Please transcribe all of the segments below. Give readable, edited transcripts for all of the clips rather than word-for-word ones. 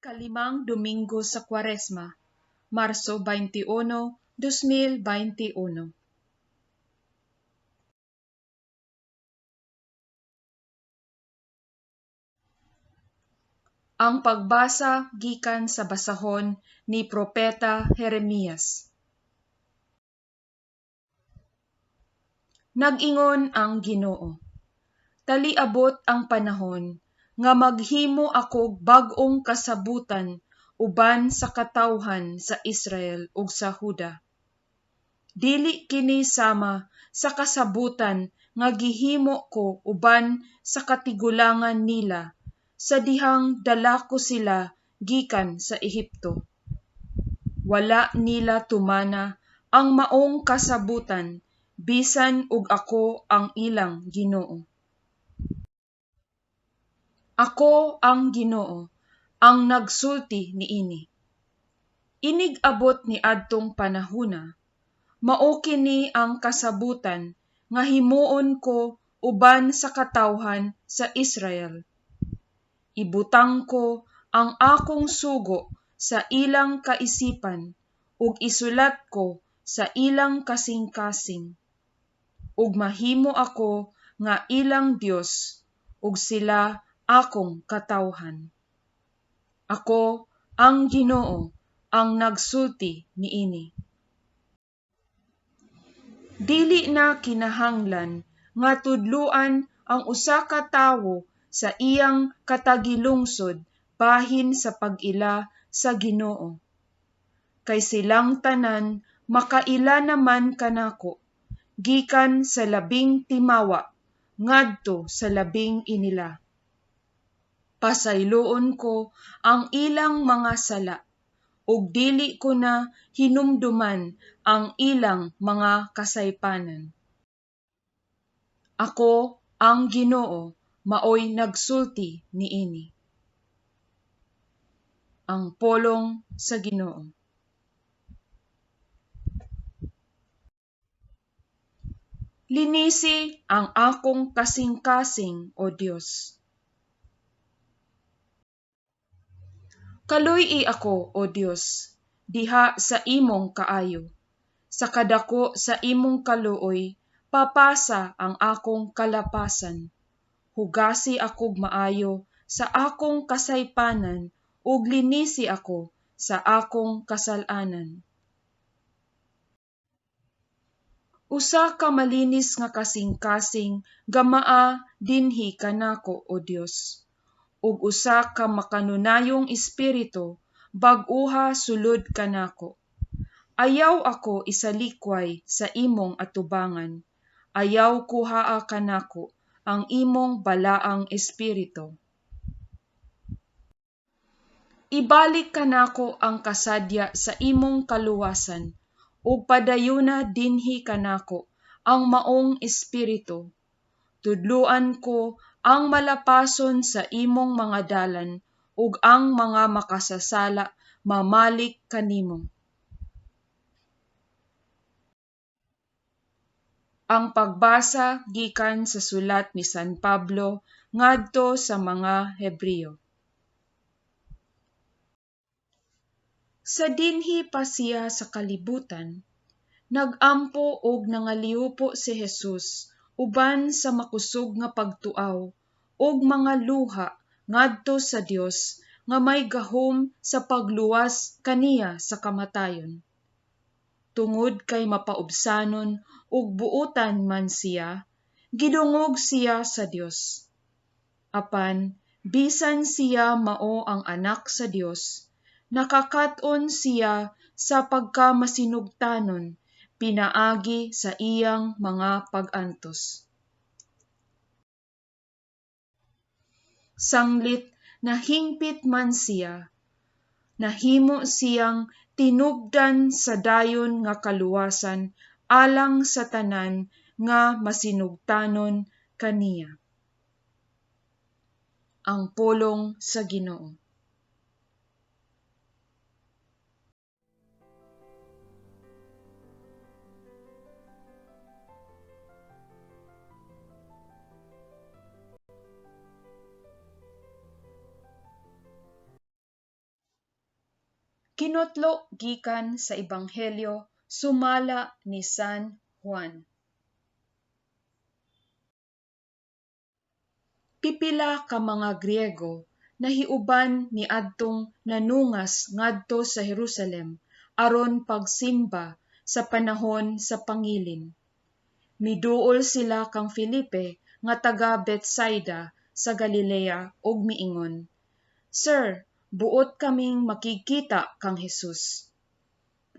Ikalimang Domingo sa Kwaresma, Marso 21, 2021. Ang pagbasa gikan sa basahon ni Propeta Jeremias. Nag-ingon ang Ginoo, Taliabot ang panahon nga maghimo akog bag-ong kasabutan uban sa katawhan sa Israel ug sa Huda. Dili kini sama sa kasabutan nga gihimo ko uban sa katigulangan nila sa dihang dala ko sila gikan sa Ehipto. Wala nila tumana ang maong kasabutan bisan og ako ang ilang Ginoo. Ako ang Ginoo, ang nagsulti niini. Inig-abot niadtong panahona, mao kini ang kasabutan nga himuon ko uban sa katawhan sa Israel. Ibutang ko ang akong sugo sa ilang kaisipan ug isulat ko sa ilang kasing-kasing. Ug mahimo ako nga ilang Dios ug sila akong katawhan. Ako ang Ginoo, ang nagsulti niini. Dili na kinahanglan nga tudluan ang usa ka tawo sa iyang katagilungsod bahin sa pag-ila sa Ginoo. Kay silang tanan makaila naman kanako, gikan sa labing timawa ngadto sa labing inila. Pasayloon ko ang ilang mga sala, ug dili ko na hinumduman ang ilang mga kasaypanan. Ako ang Ginoo, maoy nagsulti niini. Ang polong sa Ginoo. Linisi ang akong kasing-kasing, O Dios. Kaluy-i ako, O Dios, diha sa imong kaayo. Sa kadako sa imong kaluoy, papasa ang akong kalapasan. Hugasi akog maayo sa akong kasaypanan ug linisi ako sa akong kasal-anan. Usa ka malinis nga kasing-kasing gamaa dinhi kanako, O Dios, ug usa ka makanunayong espiritu bag-oha sulod kanako. Ayaw ako isalikway sa imong atubangan, ayaw kuhaa kanako ang imong balaang espiritu. Ibalik kanako ang kasadya sa imong kaluwasan, ug padayuna dinhi kanako ang maong espiritu. Tudluan ko ang malapason sa imong mga dalan, ug ang mga makasasala mamalik kanimo. Ang pagbasa gikan sa sulat ni San Pablo ngadto sa mga Hebreo. Sa dinhi pa siya sa kalibutan, nag-ampo og nangaliwpo si Jesus uban sa makusog nga pagtuaw ug mga luha ngadto sa Dios nga may gahom sa pagluwas kaniya sa kamatayon. Tungod kay mapaubsanon ug buotan man siya, gidungog siya sa Dios. Apan bisan siya mao ang anak sa Dios, nakakat-on siya sa pagkamasinugtanon pinaagi sa iyang mga pag-antos. Sanglit nahingpit man siya, nahimo siyang tinubdan sa dayon nga kaluwasan alang sa tanan nga masinugtanon kaniya. Ang polong sa Ginoo. Kinutlo gikan sa Ebanghelyo sumala ni San Juan. Pipila ka mga Griego nahiuban niadtong nanungas ngadto sa Jerusalem aron pagsimba sa panahon sa pangilin. Miduol sila kang Felipe nga taga Betsaida sa Galilea ug miingon, "Sir, buot kaming makigkita kang Jesus."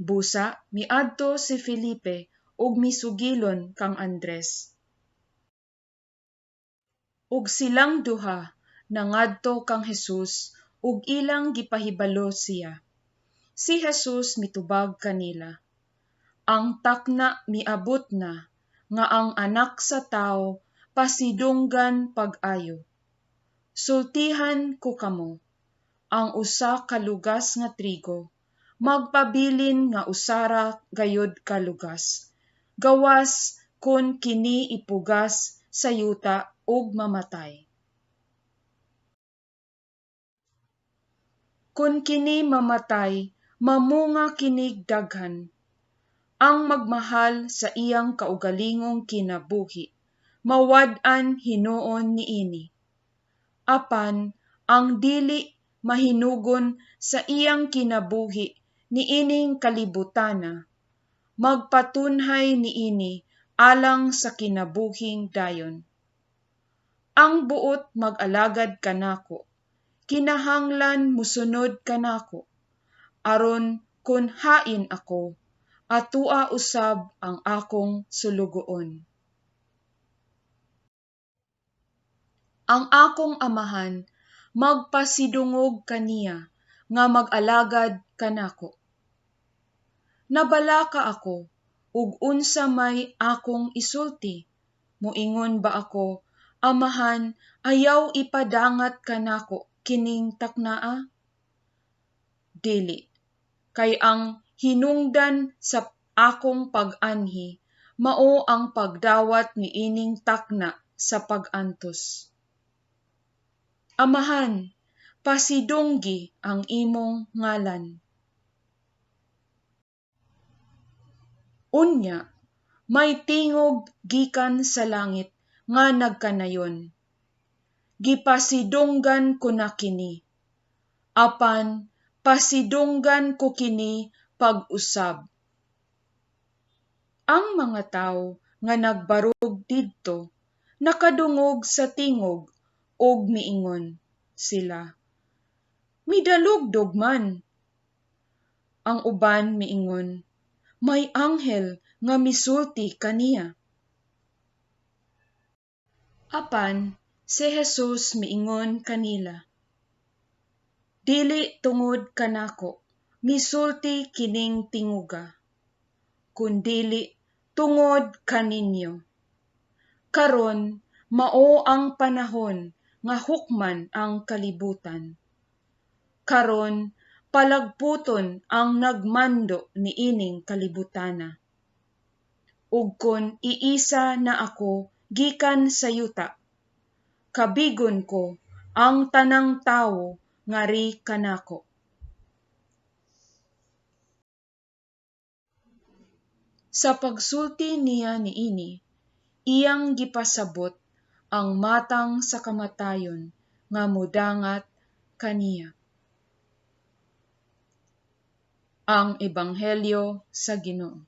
Busa miadto si Felipe ug misugilon kang Andres. Ug silang duha nangadto kang Jesus ug ilang gipahibalo siya. Si Jesus mitubag kanila, "Ang takna miabot na nga ang Anak sa Tawo pasidunggan pag-ayo. Sultihan ko kamo, ang usa ka lugas nga trigo magpabilin nga usara gayud ka lugas, gawas kon kini ipugas sa yuta ug mamatay. Kon kini mamatay, mamunga kinig daghan. Ang magmahal sa iyang kaugalingong kinabuhi, mawad-an hinuon niini. Apan ang dili mahinugon sa iyang kinabuhi niining kalibutana, magpatunhay niini alang sa kinabuhing dayon. Ang buot mag-alagad kanako, kinahanglan mosunod kanako, aron kon hain ako, atua usab ang akong sulugoon. Ang akong Amahan magpasidungog kaniya nga mag-alagad kanako. Nabalaka ako ug unsa may akong isulti? Moingon ba ako, Amahan, ayaw ipadangat kanako kining taknaa? Dili, kay ang hinungdan sa akong pag-anhi mao ang pagdawat niining takna sa pag-antos. Amahan, pasidunggi ang imong ngalan." Unya, may tingog gikan sa langit nga nagkanayon, "Gipasidunggan ko na kini, apan pasidunggan ko kini pag-usab." Ang mga tawo nga nagbarog didto nakadungog sa tingog ug miingon sila, "Midalugdog man." Ang uban miingon, "May anghel nga misulti kaniya." Apan si Jesus miingon kanila, "Dili tungod kanako misulti kining tingoga, kundili tungod kaninyo. Karon mao ang panahon nga hukman ang kalibutan. Karon palagputon ang nagmando niining kalibutana. Ug kon iisa na ako gikan sa yuta, kabigon ko ang tanang tawo ngari kanako." Sa pagsulti niya niini, iyang gipasabot ang matang sa kamatayon nga modangat kaniya. Ang Ebanghelyo sa Ginoo.